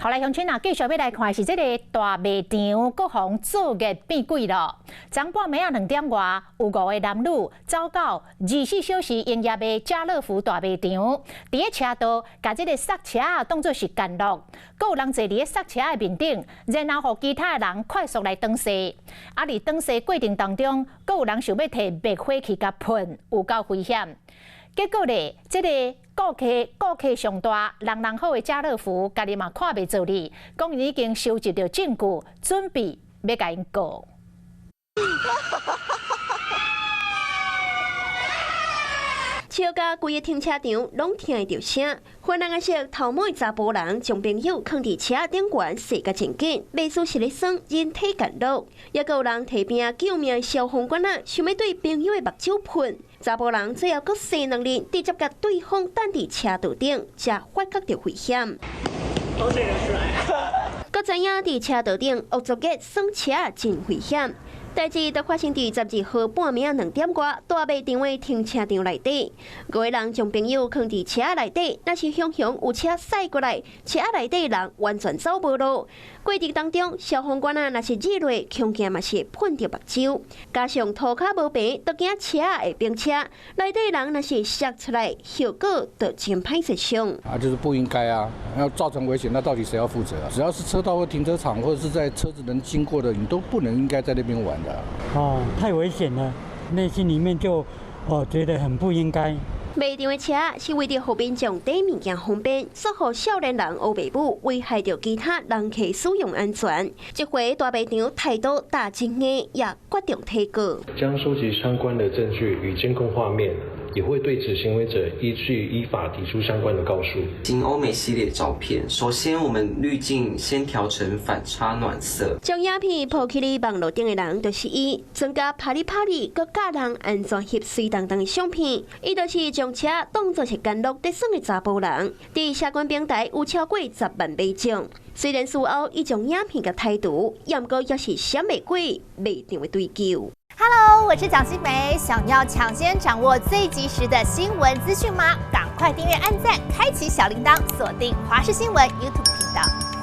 好來，鄉親啊，繼續欲來看是這个大賣場，閣予作業變鬼囉。昨半暝仔2點外，有五个男女走到24小時營業的家樂福大賣場，佇咧車道共這个剎車仔當做是干樂，閣有人坐佇咧剎車的面頂，然後予其他的人快速來擋勢。啊，佇擋勢過程當中，閣有人想欲提滅火器共噴，有夠危險。結果咧，這个顧客上大，人人好的家樂福，家己嘛看袂做哩，講𪜶已經收集著證據，準備欲共𪜶告。笑甲規个停車場攏聽會著聲。雲南的頭毛查埔人將朋友囥佇車頂懸，踅甲真緊，袂輸是咧耍人體干樂。抑閣有人提拚救命消防管仔，想欲對朋友的目睭噴。查埔人最後閣踅兩日，直接共對方擲佇車道頂，才發覺著危險。閣知影佇車道頂惡作劇耍車真危險。代誌就發生佇12號半暝2點外，大賣場的停車場內底，五个人將朋友囥佇車內底，若是雄雄有車駛過來，車內底人完全走無路。過程當中，消防管仔若是熱落，恐驚嘛是會噴著目睭。加上塗跤無平，都驚車會冰車，內底人若是摔出來，後果就真歹設想。啊，就是不應該啊，要造成危險，那到底誰要負責啊？只要是車道或停車場，或者是在車子能經過的，你都不能應該在那邊玩的。哦，太危險了，內心裡面就哦覺得很不應該。賣場的車是為著予民眾綴物件方便，煞予少年人烏白舞，危害著其他人客使用安全。這回大賣場態度打真硬，也決定提告。將收集相關的證據與監控畫面，也會對此行為者依據依法提出相關的告訴。新歐美系列照片，首先我們濾鏡先調成反差暖色。將影片 po 起佇網路頂的人就是伊，裝甲拍哩拍哩，閣教人按怎翕媠當當的相片。伊就是將車當作是干樂佇耍的查埔人，佇社群平台有超過10萬買眾。雖然事後伊將影片共剔除，毋過也是閃袂過賣場的追究。 Hello，我是蔣新梅，想要搶先掌握最及時的新聞資訊嗎？趕快訂閱、按讚、開啟小鈴鐺，鎖定華視新聞 YouTube 頻道。